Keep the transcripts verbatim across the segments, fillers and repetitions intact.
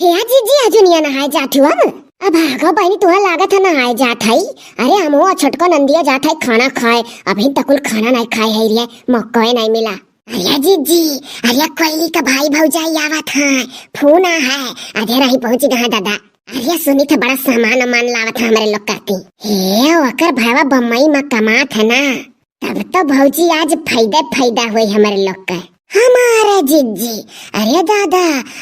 हे जीजी, अजुनिया नहाए जात हो अब? अब आगा बहिनी, तुहा लागत है नहाए जात है। अरे, हम वो छोटको नंदिया जात है खाना खाए, अभी तक कुल खाना नहीं खाए है रे, मौका नहीं मिला। अरे जीजी, अरे कोयली का भाई भौजाई आवत है, फोन आ है, अधे रही पहुँची गहा दादा। अरे सुनी थे बड़ा सामान उमान लावत है हमरे लोग करती। हे, ओकर भावा बम्बई में कमात है ना, तब तो भौजी आज फायदा फायदा होई हमरे लोग के। हमारे जीजी, अरे दादा,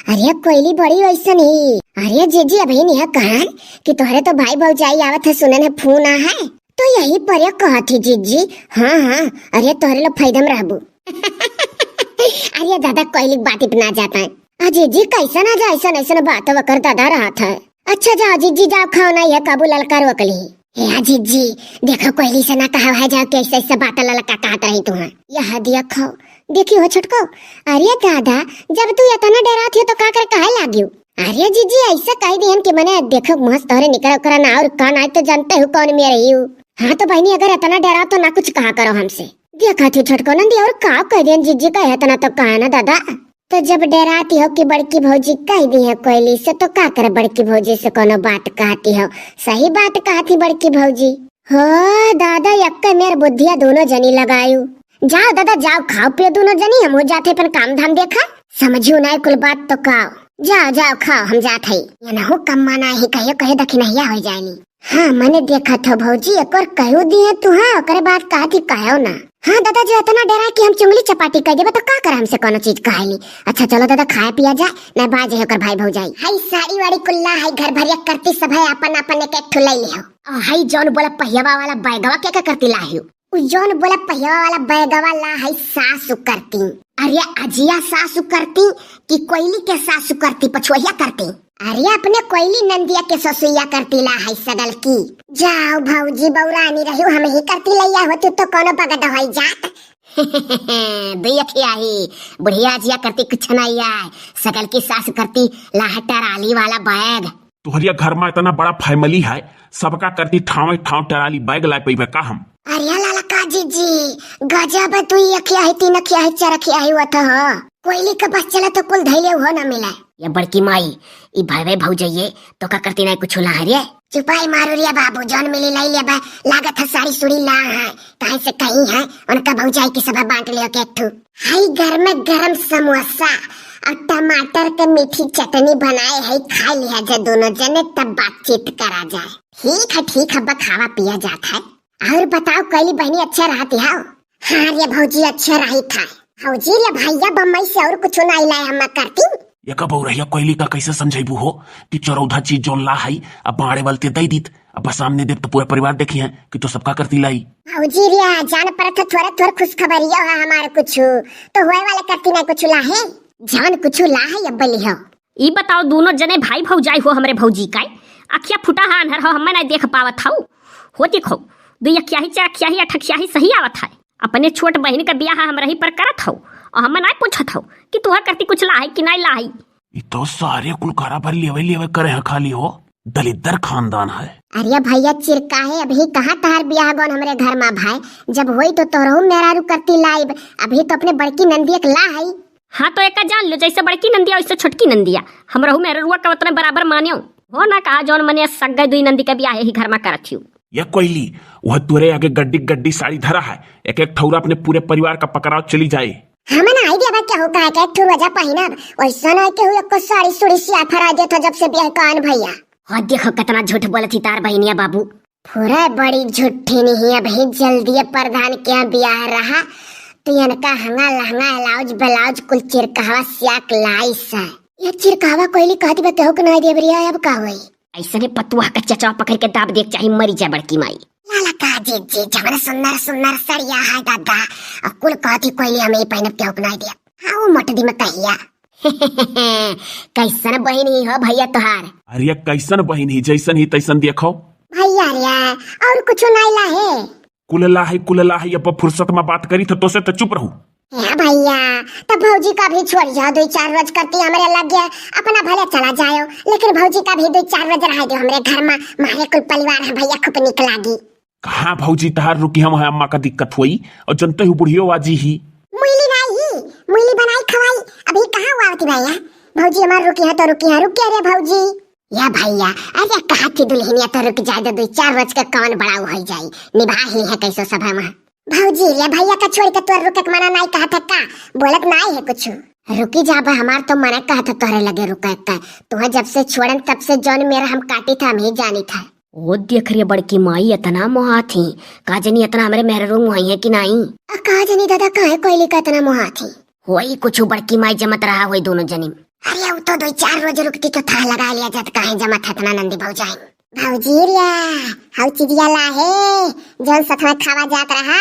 अरे कोयली बड़ी वैसन ही। अरे जीजी, अभी नहीं है कहन कि तोहरे तो भाई भौजाई आवत है, सुनन है फोन आ है, तो यही पर ये कहत ही जीजी। हाँ हाँ, अरे तोहरे लोग फायदा में रहबू। अरे दादा, कोयली के बात इतना जाता है। आ जीजी, कैसन आ जा, ऐसन ऐसन बात वकर दादा रहत है। अच्छा जाओ जीजी, जाओ खाओ ना, ये काबू ललकार वकली। हे आ जीजी, देखो कोयली से ना कहा है जाओ कि ऐसे ऐसे बात ललका कहत रही तू है। यह दिया खाओ, देखी हो छोटको। अरे दादा, जब तू इतना डरात हो तो का कर कहे लागियो? अरे जीजी, ऐसा कह दिहन कि मने देखो मुँह से तोहरे निकल ओकरा ना और कान आए तो जानते हो कौन में रही हूँ। हाँ तो बहनी, अगर इतना डरात हो ना कुछ कहा करो हमसे। देखा थी छोटको नंदी, और का कह दिहन जीजी का इतना तो कहा ना दादा। तो जब डराती हो कि बड़की भौजी कह दी है कोयली से, तो का करे बड़की भौजी से कोनो बात कहती हो? सही बात कहती बड़की भौजी। हो दादा, यक्के मेर बुद्धिया दोनों जनी लगायू। जाओ दादा, जाओ खाओ पियो दोनों जनी, हम हो जाते अपन काम धाम देखा। समझू ना कुल बात तो खाओ, जाओ जाओ खाओ, हम जात है। ये ना हो कम माना ही कहियो कहियो दखिनहिया हो जाएनी। हाँ, मने देखत हो भौजी, एक और कहू दिए तू, हाँ, ओकरे बाद कहत ही कहो ना। हाँ दादा, जो इतना डरा कि हम चुंगली चपाटी कह देबे तो का कर हमसे कोनो चीज कहेली। अच्छा चलो दादा, खाए पिया जाए, ना बाजे ओकर भाई भौजाई। हाय साड़ी वाड़ी कुल्ला, हाय घर भरिया करती सब है, अपन अपन एक एक ठो ले लिहो। और हाय जौन बोला पहियावा वाला बैगवा के का करती लाहियो? उ जौन बोला पहियावा वाला बैगवा ला है सासु करती। अरे अजिया सासु करती कि कोयली के सासु करती, पछुआइया करती? अरे अपने कोयली नंदिया के ससुइया करती ला है सगल की। जाओ भौजी बौरानी रही, हम ही करती लैया होती तो कोनो बगद होई जात। दुई अखिया ही बुढ़िया अजिया करती कुछ नहीं आए, सगल की सासु करती लाह टराली वाला बैग। तोहरिया घर में इतना बड़ा family है, सबका करती ठावे ठाव टराली बैग लाए पइबे का हम? अरे लाला का जीजी, गजब है, दुई अखिया है, तीन अखिया है, चार अखिया है, वो तो हो। कोयली के बस चला तो कुल धैले हो ना मिले। ये बड़की माई, ई भाई भौजइये तो का करती नहीं कुछ ला है रे? चुपाई मारू रे बाबू, जौन मिली लाई लेबे, लागत है साड़ी सुड़ी ला है, काहे से कहीं है, उनका भौजाई की सभा बांट लियो के एक ठू। हाई गरम गरम समोसा और टमाटर के मीठी चटनी बनाए है, खा लिया जाए दोनों जने, तब बातचीत करा जाए। ठीक है, ठीक है, अब खावा पिया जात है। और बताओ कोयली बहनी, अच्छा रहती हो? हाँ रे भौजी, अच्छा रही था। भौजी रे भैया बम्बई से और कुछ नहीं लाए हम करती। ये का बउरहिया कोयली का कैसे समझाइबू हो कि चरौधा चीज जौन ला है, अब बाड़े वालते दे दीत, अब सामने देव तो पूरा परिवार देखी है कि तो सबका करती लाई। भौजी रे, जान परत है थोड़ा थोड़ा खुशखबरिया है हमारे कुछ, तो होए वाला करती नहीं कुछ ला है, जान कुछ ला है अब बोली हो। ई बताओ, दोनों जने भाई भौजाई हो हमरे भौजी का, अखिया फुटा हा, आन्हर हो, हमें नहीं देख पावत हऊ। हो देखो, दुई अखियाही, चार अखियाही, आठ अखियाही सही आवत है। अपने छोट बहिन का बियाह हम रही पर करत हऊ, और हमें नहीं पूछत हऊ कि तुहा करती कुछ ला है कि नहीं ला है। ई तो सारे कुल कारा भर लेवे लेवे करे हैं खाली हो, दलिद्दर खानदान है। अरे भैया चिरकाहे, अभी कहाँ तहार बियाह गौन हमरे घर मा भाई, जब होई तो तोहरहू मेहरारू करती लाइब, अभी तो अपने बड़की नंदिया के ला है। हाँ, तो एका जान लो, जैसे बड़की नंदिया, वैसे छोटकी नंदिया। हमरहू मेहररुआ का उतने बराबर मान्यो। हो ना कहा, जौन मने सग्गे दुई नंदी के बियाह यही घर मा करत हियो। ये कोयली, वह तोरे आगे गड्डी गड्डी साड़ी धरा है, एक एक ठौरा अपने पूरे परिवार का पकड़ाव चली जाए। हमन आई देबा केहू का एक एक ठौरा जा पहिनब, वैसा ना केहू एको साड़ी सुड़ी सिया फरा देत हो जब से बियाह कान भैया। हो देखो कितना झूठ बोलत ही तार बहिनिया बाबू। फुरा बड़ी झुट्ठी नहीं है भाई, जल्दी प्रधान के यहाँ बियाह रहा, तो इनका हंगा लहंगा, ब्लाउज, ब्लाउज कुल चिरकहवा सियाक लाइस है। ये चिरकहवा कोयली कहती बा केहू के नहीं देब रिया, अब का होई? ऐसने पतुआ का चचवा पकड़ के दाब देख चाहे मरी जाए बड़की माई। लाला का जीजी, जवन सुन्नर सुन्नर सड़िया है दादा, और कुल कहती कोयली हमें ही पहनब केहू के नहीं देब। हाँ, वो मोटदी में कहिया। कैसन बहिन ही हो भैया तोहार? अरे कैसन बहिन ही, जैसन ही तैसन देखो। भैया रे, और कुछ नहीं ला है? कुल ला है, कुल ला है, अब फुर्सत में बात करी तो तोसे तो चुप रहू। हे भैया, तब भौजी का भी छोड़ जाओ, दो चार रोज करती हमरे लग गया, अपना भले चला जाओ, लेकिन भौजी का भी दो चार रोज रह दो हमरे घर में, मारे कुल परिवार है भैया, खूब निक लागी। कहाँ भौजी तहार रुकी हम है, अम्मा का दिक्कत होई, और जनते हूँ बुढ़ियो आजी ही। मुइली नाई ही, मुइली बनाई खवाई, अभी कहाँ हुआ होती भैया? भौजी हमार रुकी है तो रुकी है, रुक के रे भौजी। या भैया, अरे कहा थी दुल्हनिया तो रुक जाए दे, दो चार रोज के कौन बड़ा हो जाई, निभा ही है कैसो सब हम। भौजी रे भैया का छोड़ के तोर रुके के मना नाई कहा था का, बोलत नाई है कुछ। रुकी जा बा, हमार तो मना कहा था तोहरे लगे रुके का, तुहे जब से छोड़न तब से जौन मेरा हम काटी था हम ही जानी था। ओ देख रे बड़की माई, इतना मोहा थी, का जनी इतना हमरे मेहररू मोहाई है कि नाई? आ, का जनी दादा, काहे कोयली का इतना मोहा थी? होई कुछ बड़की माई जमत रहा होई दोनों जनी। अरे, उ तो दो चार रोज रुकती तो था लगा लिया जात, काहे जमत है इतना नंदी भौजाई। भौजी रे, हऊ चिजिया ला है, जौन सथवा खावा जात रहा।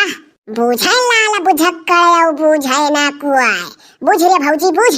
बुझे लाल बुझक्कड़, अउ बुझे ना कुआय। बुझ रे भौजी, बुझ।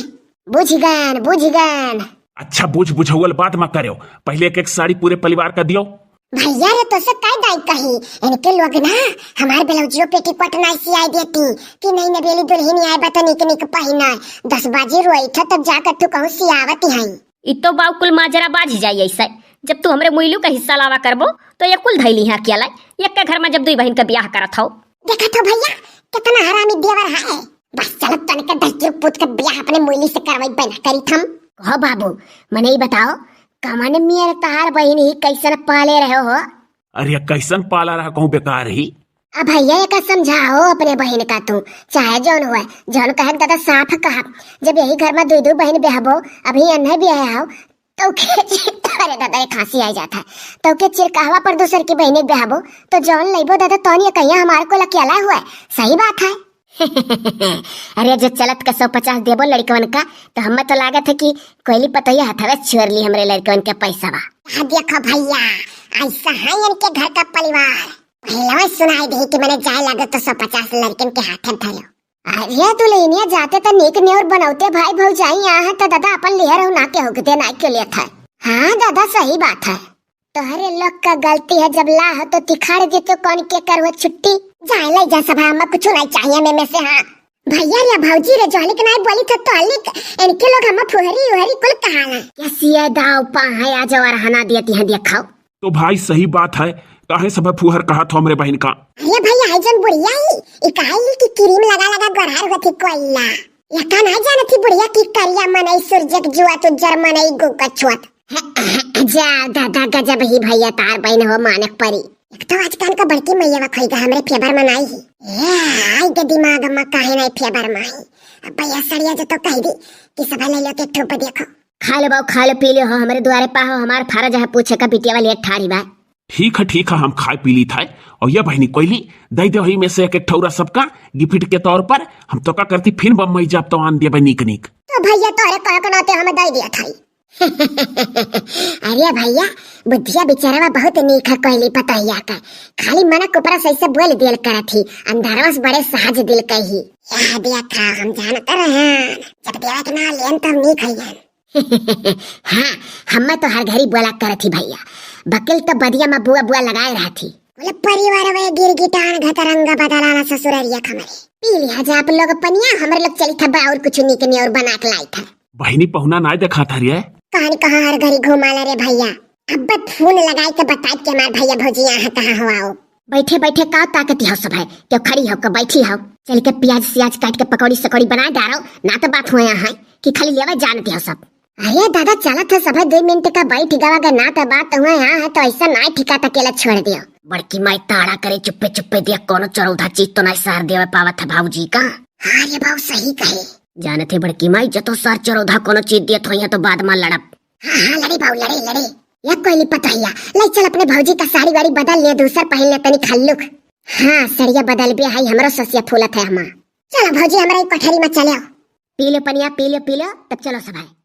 बुझ गन, बुझ गन। अच्छा, बुझ बुझौल बात मा करेव, पहिले एक एक साड़ी पूरे परिवार का दियो। भैया रे, तोसे कई दाई कही, इनके लोग ना हमार ब्लाउजियो पेटीकोट नाई सियाई देती कि नई नवेली दुल्हन आए बा त निक निक पहिना। दस बाजी रोई था तब जाकर तू कहूँ सियावती हई। ई तो बाऊ कुल माजरा बाझ जाई ऐसे, जब तू हमरे मुइलू का हिस्सा लावा करबो तो ये कुल धैली है अकेला, एक के घर में जब दुई बहिन का ब्याह करत हो। देखत हो भैया, कितना हरामी देवर है। बस चलत तनिक दस पूत के ब्याह अपने मुइली से करवाई बना करी थम। कहो बाबू, मने ई बताओ, कमन मियर तहार बहिन ही कैसन पाले रहे हो? अरे कैसन पाला रहा कहूँ बेकार ही। अब भैया एका समझाओ अपने बहिन का तू, चाहे जौन हुआ, जौन कहे दादा साफ कहा, जब यही घर में दुई दुई बहिन ब्याहबो, अभी अन्हे ब्याह हो, तो के चिर-, अरे दादा, एक खांसी आ जाता है। तो के चिरकहवा पर दूसर की बहिन ब्याहबो, तो जौन लइबो दादा, तौन ये कहिया हमारे को लकियाला हुआ है। सही बात है। अरे, जो चलत का सौ पचास देबो लड़कवन का, तो हमें तो लागत है कि कोयली पतैया हथवे छोड़ ली हमरे लड़कवन के पैसा बा। हाँ, देखो भैया, ऐसा है इनके घर का परिवार। पहलवा सुनाई दे कि मैंने जाए लागत तो सौ पचास लड़कन के हाथे धरो। अरे, दुल्हनिया जाते तो नीक नेउर बनौते भाई भौजाई यहाँ है तो दादा अपन लिहे रहू ना के होक दे ना के लिए था। हाँ दादा, सही बात है। तोहरे लोग का गलती है, जब ला हो तो तिखाड़ दे तो कौन के करवो छुट्टी। जाए ले जा सभा में, कुछ नहीं चाहिए में, में से। हाँ भैया रे, भौजी रे, जोहलिक नाई बोली था तोहलिक, इनके लोग हम फुहरी उहरी कुल कहाला। ये सिया दाव पा है, आज और हना दिया तिहाँ दिया खाओ। तो भाई सही बात है, काहे सब फुहर कहा था हमरे बहिन का? अरे भैया, है जन बुढ़िया ही, इकाई की क्रीम लगा लगा गोरहर होती कोयला। ये का ना जानत ही बुढ़िया की करिया मनई सूरज के जुआ तो जर मनई गो कछुअत। जा दादा, गजब ही भैया तार बहिन हो मानक परी। एक तो आजकल का बड़की मैया खोई गा हमरे फेवर में नाई ही। ए, आई के दिमाग में काहे नाई फेवर में आई। अब भैया सड़िया जो तो कह दी कि सब ले लो के ठोप देखो। खा लो बाऊ, खा लो, पी लो हो, हमरे दुआरे पा हो, हमार फर्ज है पूछे का बिटिया वाली एक ठारी बा। ठीक है, ठीक है, हम खाए पी ली था। और ये बहिनी कोयली, दे दे वही में से एक एक ठौरा सबका गिफ्ट के तौर पर। हम तो का करती फिर बम्बई जाब तो आन देबे नीक नीक। तो भैया तोहरे कहे के नाते हमें दे दिया था। अरे भैया, बुद्धिया बिचारवा बहुत नीक है कोयली पतोहिया का। खाली मना कुपरा सही से बोल दियल करत ही, अंधारवा से बड़े सहज दिल के ही। यह देखा, हम जानत रहन, जब देवे के ना लेन तब नीक है। हाँ, हम्मे तो हर घड़ी बोला करत ही भैया, बकिल तो बदिया में बुआ बुआ लगाए रहत ही। बोले परिवार में गिर गिटान घतरंगा बदलाना ससुररिया खमरे। पी लिया जा आप लोग पनिया, हमरे लोग चली था बा और कुछ नीक नेउर बना के लाई था। बहिनी पहुना नाय देखा था रे। कहानी कहाँ हर घड़ी घुमाला रे भैया। अब फोन लगाई के बताई के हमार भैया भौजी यहाँ कहाँ हो आओ। बैठे बैठे का ताकती हो सब है, क्यों खड़ी हो के बैठी हो? चल के प्याज सियाज काट के पकौड़ी सकौड़ी बना डारो, ना तो बात हुआ यहाँ है कि खाली लेवे जानती हो सब। अरे दादा, चलत है सभे दो मिनट का बैठ गवा, अगर ना तो बात हुआ यहाँ है तो ऐसा नाय ठिका तकेला छोड़ दियो। बड़की माई ताड़ा करे चुप्पे चुप्पे दिया, कोनो चरौधा चीज तो नाय सार देवे पावत है भाऊजी का। हाँ रे बाऊ, सही कहे। जानत है बड़की माई, जतो सार चरौधा कोनो चीज दियत होई है तो बाद में लड़ब। हाँ हाँ, लड़े बाऊ, लड़े लड़े। या कोयली पतोहिया, ले चल अपने भौजी का साड़ी वाड़ी बदल ले, दूसर पहन ले तनी खल्लुक। हाँ, सड़िया बदल बे, हाई हमरो ससिया फूलत है हमा। चलो भौजी, हमरा एक कोठरी में चलो। पी लो पनिया, पी लो, पी लो, तब चलो सब है।